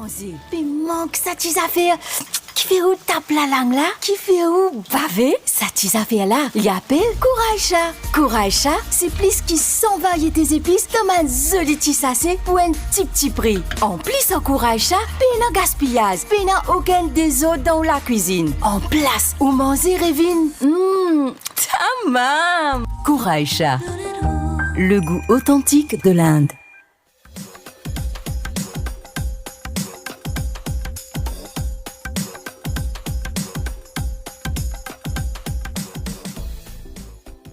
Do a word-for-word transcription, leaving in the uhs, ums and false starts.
Pe mank sa ti zafer ki fer ou tap lalang la, ki fer ou bave. Sa ti zafer la, li apel Kouray Sa. Kouray Sa, se plis ki san variete zepis dan bann zoli ti sase pou enn tipti pri. Anplis, ar Kouray Sa, pena gaspiyaz, pena okenn dezord dan ou lakwizinn. Anplas, ou manze revinn, mm, tamam! Kouray Sa, le goût authentique de l'Inde.